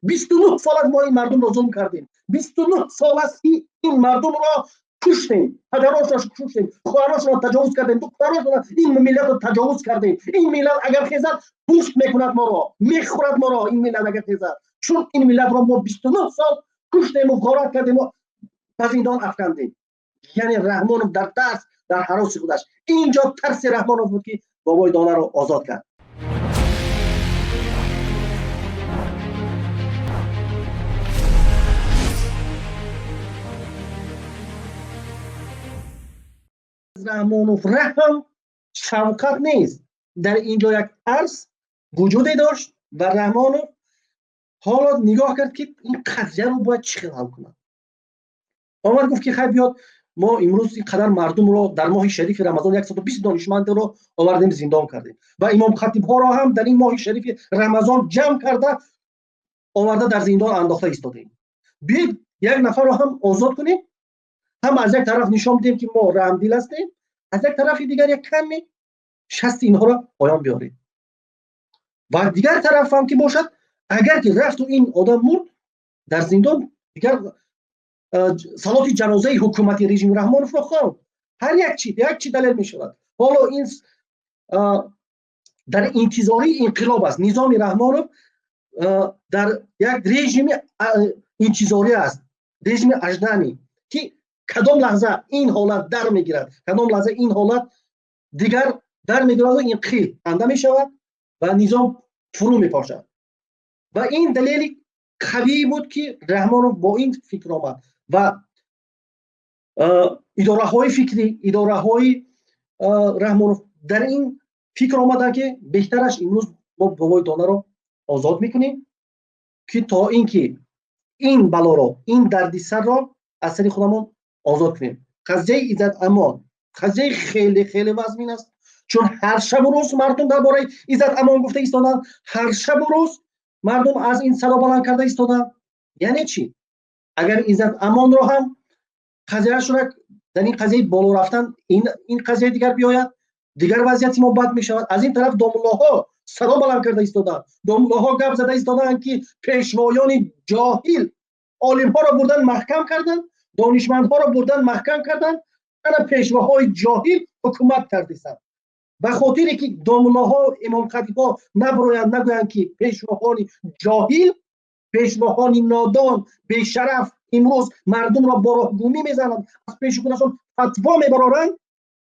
29 сол аст мо ин мардумро зулм кардем, 29 сол аст ки ин мардумро куштем, падарошро куштем, хоҳарошро таҷовуз кардем, духтарошро, ин миллатро таҷовуз кардем. Ин миллат агар хезад, пӯст мекунад моро, мехӯрад моро. Ин миллат агар хезад, чун ин миллатро мо 29 сол куштему ғорат кардему ба зиндон афкандем. Яъне Раҳмонов дар тарс, дар ҳароси худаш. Инҷо тарси Раҳмонов буд, ки Бобои Донаро озод кард. Раҳмонов раҳм, шавқат нест. Дар ин ҷо як тарс вуҷуде дошт ва Раҳмонов ҳоло нигоҳ кард, ки ин қазияро бояд чӣ хел ҳал кунад. Омад, гуфт, ки хай, биёд, мо имрӯз ин қадар мардумро дар моҳи шарифи Рамазон 120 донишмандро овардем, зиндон кардем ва имомхатибҳоро ҳам дар ин моҳи шарифи Рамазон ҷамъ карда оварда дар зиндон андохта истодем. Биёед, як нафарро ҳам озод кунем, ҳам аз як тараф нишон бидем, ки мо раҳмдил ҳастем, аз як тарафи дигар як каме шасти инҳоро поён биёрем. Ва дигар тараф ҳам ки бошад, агар ки рафту ин одам мурд дар зиндон, дигар салоти ҷанозаи ҳукумати режими Раҳмоновро хонд. Ҳар як чи як чи далел мешавад. Ҳоло ин дар интизории инқилоб аст. Низоми Раҳмонов дар як режими интизорӣ аст, режими ожидания, ки кадом лаҳза ин ҳолат дар мегирад, кадом лаҳза ин ҳолат дигар дар мегираду ин қил канда мешавад ва низом фурӯ мепошад. Ва ин далели қавӣ буд, ки Раҳмонов бо ин фикр омад ва идораҳои фикрӣ, идораҳои Раҳмонов дар ин фикр омаданд, ки беҳтараш имрӯз мо Бобои Донаро озод мекунем, ки то ин ки ин балоро, ин дардисарро аз сари худамон озод кунем. Қазияи Иззат Амон қазияи хеле хеле вазмин аст, чун ҳар шабу рӯз мардум дар бораи Иззат Амон гуфта истоданд, ҳар шабу рӯз мардум аз ин садо баланд карда истоданд. Яъне чӣ? Агар Иззат Амонро ҳам қазияшро дар ин қазияи боло рафтан, ин қазияи дигар биёяд, дигар вазъияти мо бад мешавад. Аз ин тараф домуллоҳо садо баланд карда истоданд, домуллоҳо гап зада истодаанд, ки пешвоёни ҷоҳил олимҳоро бурдан маҳкам карданд, донишмандҳоро бурдан маҳкам карданд, ана пешвоҳои ҷоҳил ҳукумат кардисанд. Ба хотире ки домуллоҳо, имомхатибҳо наброянд, нагӯянд, ки пешвоҳони ҷоҳил, пешвоҳони нодон, бешараф имрӯз мардумро бо роҳгумӣ мезананд, аз пеши худашон фатво мебароранд,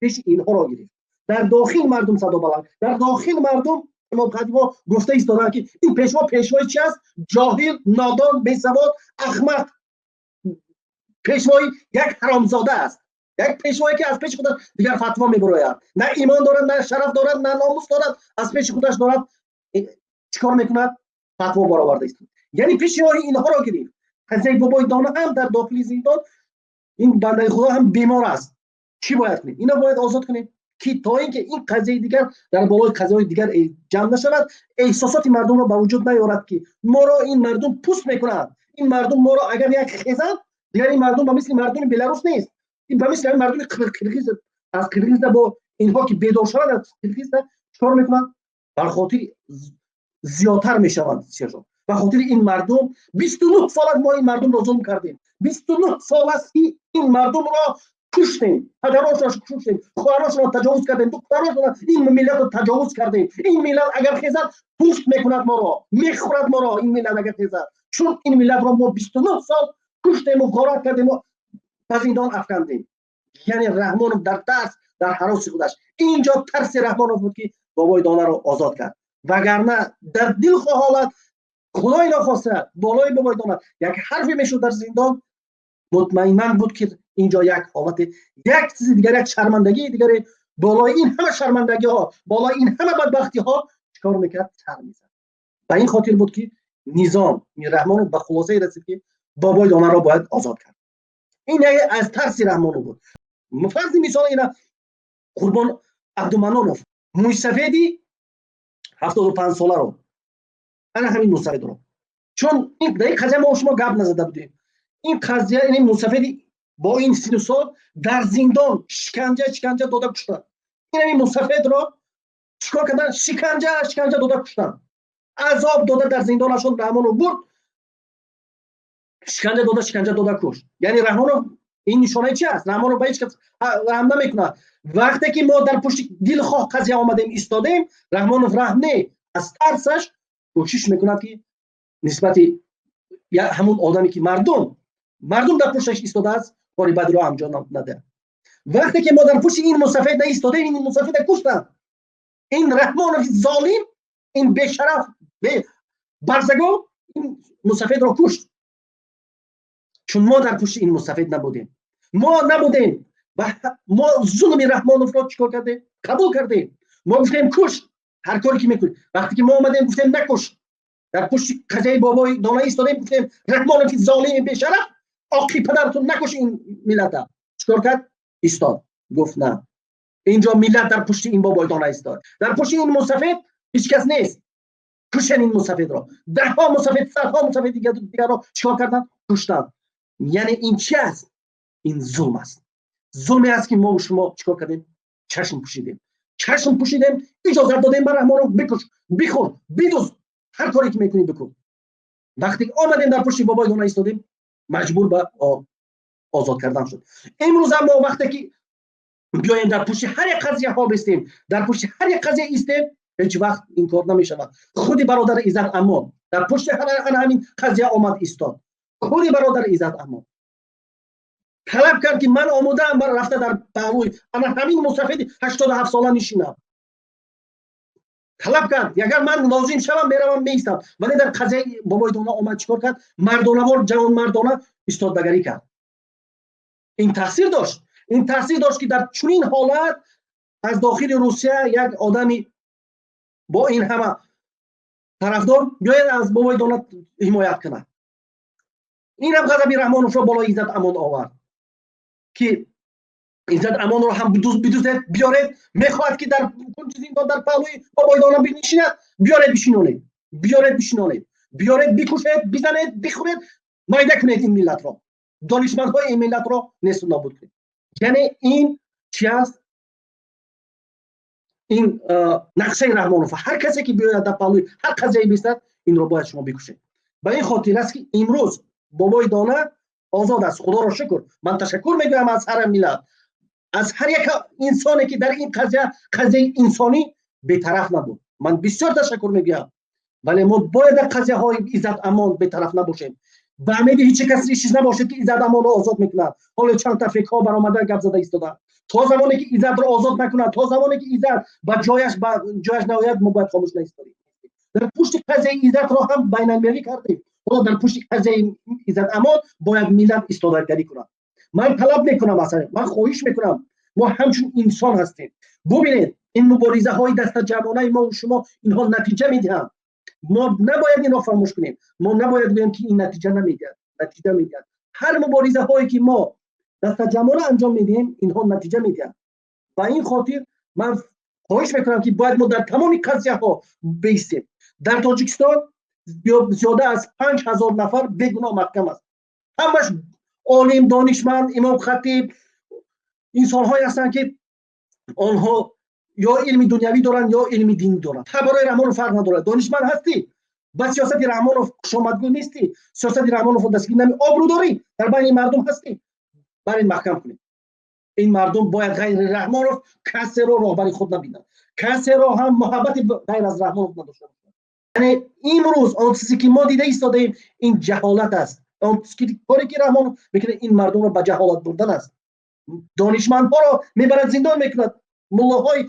пеши инҳоро гирифт. Дар дохил мардум садо баланд, дар дохил мардум, имомхатибҳо гуфта истоданд, ки ин пешво пешвои чи аст? Ҷоҳил, нодон, бесавод, ахмақ, пешвои як ҳаромзода аст, як пешвое ки аз пеши худаш дигар фатво мебарояд, на имон дорад, на шараф дорад, на номус дорад, аз пеши худаш дорад чикор мекунад? Фатво бароварда истод. Яъне пеши роҳи инҳоро гирифт. Қазияи Бобои Дона ҳам дар дохили зиндон ин бандаи худо ҳам бемор аст. Чӣ бояд кунем? Ино бояд озод кунем, ки то ин ки ин қазияи дигар дар болои қазияҳои дигар ҷамъ нашавад, эҳсосоти мардумро ба вуҷуд наёрад, ки моро ин мардум пӯст мекунад. Ин мардум моро агар як хезанд, дигар ин мардум ба мисли мардуми Беларус нест, ин ба мисли мардуми Қирғиз аз Қирғизда бо инҳо ки бедор шаванд, аз Қирғизда чикор мекунанд? Бар хотири зиёдтар мешаванд сиёшон. Ба хотири ин мардум 29 сол аст мо ин мардумро зулм кардем, 29 сол аст ки ин мардумро куштем, падарошро куштем, хоҳарошро таҷовуз кардем, духтарошро, ин миллатро таҷовуз кардем. Ин миллат агар хезад, пӯст мекунад моро, мехӯрад моро. Ин миллат агар хезад, чун ин миллатро мо 29 сол куштему ғорат кардему ба зиндон афкандем. Яъне Раҳмонов дар тарс, дар ҳароси худаш. Инҷо тарси Раҳмонов буд, ки Бобои Донаро озод кард. Вагарна дар дилхоҳ ҳолат, худои нохоста, болои Бобои Дона як ҳарфе мешуд дар зиндон, мутмаинман буд, ки инҷо як ҳолате, як чизи дигар, як шармандагии дигаре болои ин ҳама шармандагиҳо, болои ин ҳама бадбахтиҳо чикор мекард? Сар мезад. Ба ин хотир буд, ки низом Раҳмонов ба хулосае расид, ки Бобои Донаро бояд озод кард. Ин яке аз тарси Раҳмонов буд. Фарзи мисол, ина Қурбон Абдуманонов, мӯйсафеди 75 соларо, ана ҳамин мӯйсафедро, чун дар ин қазия мо шумо гап назада будем. Ин қазия, ин мӯйсафеди бо ин сину сол дар зиндон шиканҷа дода куштанд. Ин ҳамин мӯйсафедро чикор кардан? Шиканҷа дода куштанд, азоб дода дар зиндонашон Раҳмонов бурд. Шиканҷа дода, шиканҷа дода, кушт. Яъне Раҳмонов ин нишонаи чи аст? Раҳмонов ба ҳеҷ кас раҳм намекунад. Вақте ки мо дар пушти дилхоҳ қазия омадем, истодем, Раҳмонов раҳм не, аз тарсаш кӯшиш мекунад, ки нисбати ҳамун одаме, ки мардум дар пушташ истодааст, кори бадиро анҷом надиҳад. Вақте ки мо дар пушти ин мусафед наистодем, ин мусафеда куштанд. Ин Раҳмонови золим, ин бешараф, барзагов ин мусафедро кушт, чун мо дар пушти ин мусафед набудем. Мо набудем. Мо зулми Раҳмоновро чӣ кор кардем? Қабул кардем. Мо гуфтем: «Куш, ҳар коре ки мекунӣ». Вақте ки мо омадем, гуфтем: «Накуш», дар пушти қазияи Бобои Дона истодем, гуфтем: «Раҳмонови золими бешараф, оқи падаратон, накуш ин миллата». Чӣ кор кард? Истод, гуфт: «На, инҷо миллат дар пушти ин Бобои Дона истод, дар пушти ин мусафед ҳеҷ кас нест, кушен ин мусафедро». Даҳҳо мусафед, садҳо мусафед дигарро чӣ кор карданд? Куштанд. Яъне ин чи аст? Ин зулм аст. Зулме аст, ки мо шумо чӣ кор кардем? Чашм пӯшидем, чашм пӯшидем, иҷозат додем ба Раҳмонов: бикуш, бихӯр, бидуз, ҳар коре ки мекунӣ, бикун. Вақте омадем, дар пушти Бобои Дона истодем, маҷбур ба озод кардан шуд. Имрӯзам мо вақте ки биёем, дар пушти ҳар як қазияҳо бистем, дар пушти ҳар як қазия истем, ҳеҷ вақт ин кор намешавад. Худи бародар Иззат Амон дар пушти ана ҳамин қазия омад, истод. Худи бародар Иззат Амон талаб кард, ки ман омодаам рафта дар паҳлӯи ана ҳамин мусафеди 87-сола нишинам. Талаб кард: агар ман лозим шавам, меравам, меистам. Вале дар қазияи Бобои Дона омад, чӣ кор кард? Мардонавор, ҷавонмардона истодагарӣ кард. Ин таъсир дошт, ин таъсир дошт, ки дар чунин ҳолат аз дохили Русия як одами бо ин ҳама тарафдор биёяд, аз Бобои Дона ҳимоят кунад. Инам ғазаби Раҳмоновро болои Иззат Амон овард, ки Иззат Амонро ҳам бидуздед, биёред, мехоҳад, ки дар кунҷи зиндон дар паҳлӯи Бобои Дона бинишинад, биёред, бишинонед, биёред, бишинонед, биёред, бикушед, бизанед, бихӯред, майда кунед ин миллатро, донишмандҳои ин миллатро несту нобуд кунед. Яъне ин чи аст? Ин нақшаи Раҳмонов: ҳар касе ки биёяд, дар паҳлӯи ҳар қазияе бистад, инро бояд шумо бикушед. Ба ин хотир аст, ки имрӯз Бобои Дона озод аст, худоро шукр. Ман ташаккур мегӯям аз ҳар миллат, аз ҳар як инсоне, ки дар ин қазия, қазияи инсонӣ, бетараф набуд. Ман бисёр ташаккур мегӯям. Вале мо бояд дар қазияҳои Иззат Амон бетараф набошем. Ба умеди ҳеҷ кас чиз набошед, ки Иззат Амонро озод мекунад. Ҳоло чанд та фекҳо баромада, гап зада истодаанд. То замоне ки Иззатро озод накунад, то замоне ки Иззат ба ҷояш наояд, мо бояд хомӯш наистодем. Дар пушти қазияи Иззатро ҳам байналмилалӣ кардем, ҳоло дар пушти қазияи Иззат Амон бояд миллат истодагарӣ кунад. Ман талаб мекунам, ман хоҳиш мекунам, мо ҳамчун инсон ҳастем. Бубинед, ин муборизаҳои дастаҷамъонаи мо шумо, инҳо натиҷа медиҳанд. Мо набояд инро фаромӯш кунем. Мо набояд гӯем, ки ин натиҷа намедиҳад. Натиҷа медиҳад. Ҳар муборизаҳое, ки мо дастаҷамъона анҷом медиҳем, инҳо натиҷа медиҳанд. Ба ин хотир ман хоҳиш мекунам, ки бояд мо дар тамоми қазияҳо бистем. Дар Тоҷикистон зиёда аз 5000 нафар бегуноҳ маҳкам аст. Ҳамаш олим, донишманд, имомхатиб, инсонҳое ҳастанд, ки онҳо ё илми дунявӣ доранд, ё илми динӣ доранд. Барои Раҳмонов фарқ надорад. Донишманд ҳастӣ, ба сиёсати Раҳмонов хушомадгӯ нестӣ, сиёсати Раҳмоновро дастгирӣ нами, обрӯ дорӣ, дар байни мардум ҳастӣ, бар ин маҳкам кунед. Ин мардум бояд ғайри Раҳмонов касеро роҳбари худ набинад, касеро ҳам муҳаббати ғайр аз Раҳмонов надошта бошад. Яъне имрӯз он чизе, ки мо дида истодаем, ин ҷаҳолат аст. Он коре, ки Раҳмонов мекунад, ин мардумро ба ҷаҳолат бурдан аст. Донишмандҳоро мебарад, зиндон мекунад, муллоҳои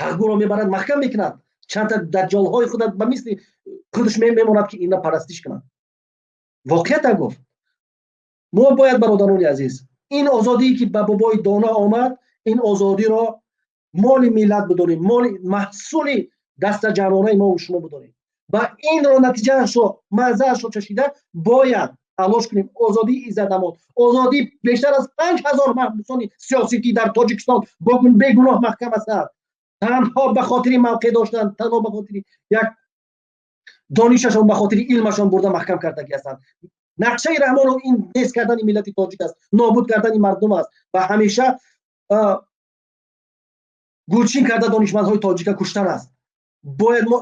ҳақгӯро мебарад, маҳкам мекунад, чандта даҷҷолҳои худа ба мисли худаш мемонад, ки ина парастиш кунад. Воқеията гуфт, мо бояд, бародарони азиз, ин озодие, ки ба Бобои Дона омад, ин озодиро моли миллат бидорем, моли маҳсули дастаҷамъонаи мо шумо бидорем ва инро, натиҷаашро, маззаашро чашида, бояд талош кунем озодии Иззат Амон, озодии бештар аз 5000 маҳбусони сиёсӣ, ки дар Тоҷикистон бегуноҳ маҳкам ҳастанд, танҳо ба хотири мавқеъ доштан, танҳо ба хотири як донишашон, ба хотири илмашон бурда маҳкам кардагӣ ҳастанд. Нақшаи Раҳмонов ин нест кардани миллати тоҷик аст, нобуд кардани мардум аст ва ҳамеша гулчин карда донишмандҳои тоҷика куштан аст. Бояд мо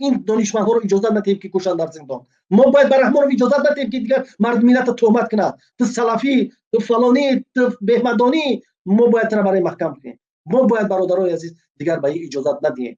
ин донишмандҳоро иҷозат надиҳем, ки кушанд дар зиндон. Мо бояд ба Раҳмонов иҷозат надиҳем, ки дигар миллата туҳмат кунад: ту салафӣ, ту фалонӣ, ту беҳмадонӣ. Мо бояд тара барои маҳкам кунем. Мо бояд, бародарони азиз, дигар ба ин иҷозат надиҳем.